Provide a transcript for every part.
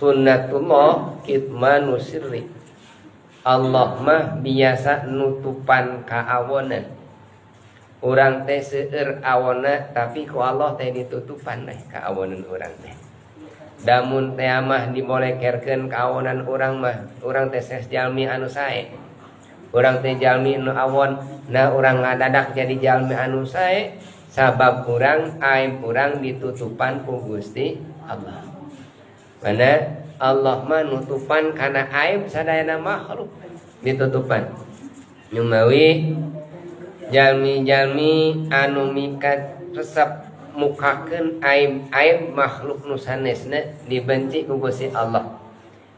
Sunnatullah kitmanu sirri. Allah mah biasa nutupan kaawonan. Urang teh seueur awonna, tapi ku Allah teh ditutupan teh kaawonan urang teh. Da mun teh mah dibolekerkeun kaawonan urang mah, urang teh ses jalmi anu sae. Urang teh jalmi nu awon, nah urang ngadadak jadi jalmi anu sae sabab urang aib urang ditutupan ku Gusti Allah. Mana Allah mah nutupan kana aib sadayana makhluk ditutupan. Nyumawi jalmi-jalmi anu mikat resep mukakeun aib-aib makhluk nu sanesna dibenci ku Gusti Allah.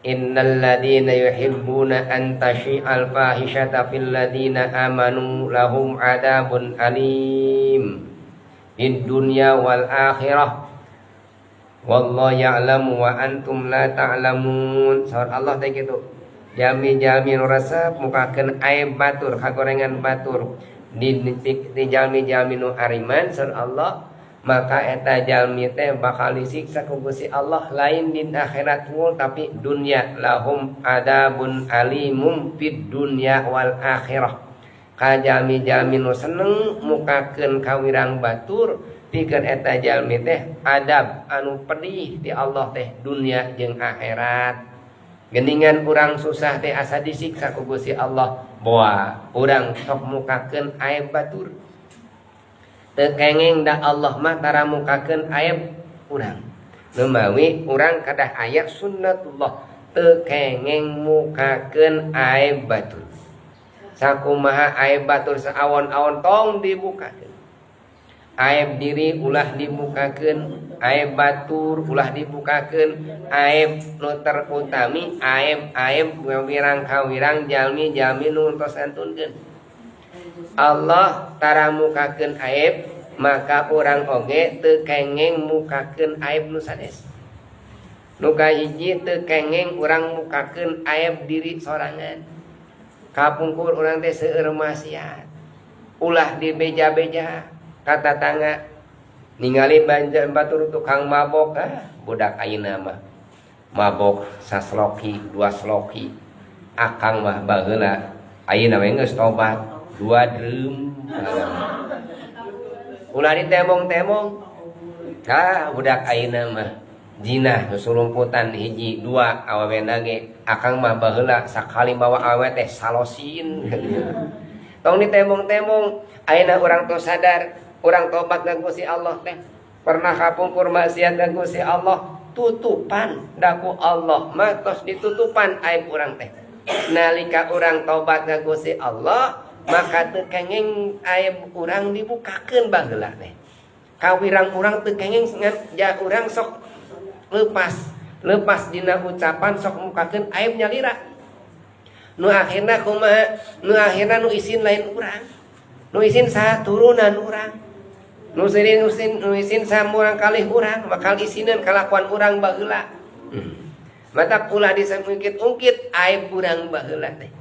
Innal ladina yuhibbuna an tashi'al fahisyata fil ladina amanu lahum adabun alim fid dunya wal akhirah wallahu ya'lamu wa antum la ta'lamun. Saur Allah teh kitu. Jalmi-jalmi nu resep mukakeun aib batur, kagorengan batur di jalmi-jalmi nu ariman, saur Allah, maka eta jalmi teh bakal disiksa ku Gusti Allah lain di akhirat wul, tapi dunya, lahum adabun alimum fid dunya wal akhirah. Ka jalmi-jalmi nu seneng mukakeun kawirang batur, pikeun eta jalmi teh adab anu pedih di Allah teh dunya jeung akhirat. Geningan urang susah teh asa disiksa ku Gusti Allah, boa urang sok mukakeun aib batur. Teu kengeng da Allah mah tara mukakeun aib urang. Numawi urang kadah aya sunnatullah, teu kengeng mukakeun aib batur. Sakumaha aib batur saawon-awon tong dibukakeun. Aib diri ulah dibukakeun, aib batur ulah dibukakeun, aib nu terutami aib-aib wirang kawirang jalmi-jalmi nu tos antunkeun. Allah tara mukakeun aib, maka urang oge teu kengeng mukakeun aib nu sanes. Nu kahiji, teu kengeng urang mukakeun aib diri sorangan. Kapungkur urang teh seueur maksiat. Ulah dibeja-beja ka tatangga. Ningali banjir batur tukang mabok, ah budak ayeuna mah mabok sasloki, dua sloki. Akang mah baheula, ayeuna we geus tobat, dua drum. Ulah ditembong-tembong. Ah budak ayeuna mah jinah susulumputan hiji dua awewe ge, akang mah baheula sakali mawa awewe teh salosin. Tong ditembong-tembong. Ayeuna urang tos sadar, urang tobat ka Gusti Allah teh. Pernah kapungkur maksiat ka Gusti Allah, tutupan da ku Allah mah tos ditutupan aib urang teh. Nalika urang tobat ka Gusti Allah, maka teu kengeng aib urang dibukakeun baheula teh. Kawirang urang teu kengeng ja urang sok lepas lepas dina ucapan sok mukakeun aib nyalira. Nu akhirna kumaha? Nu akhirna nu isin lain urang. Nu isin saturunan urang. Nu isin nu isin nu isin samurang kalih urang bakal isineun kalakuan urang baheula. Matak ulah disungkit-ungkit aib urang baheula teh.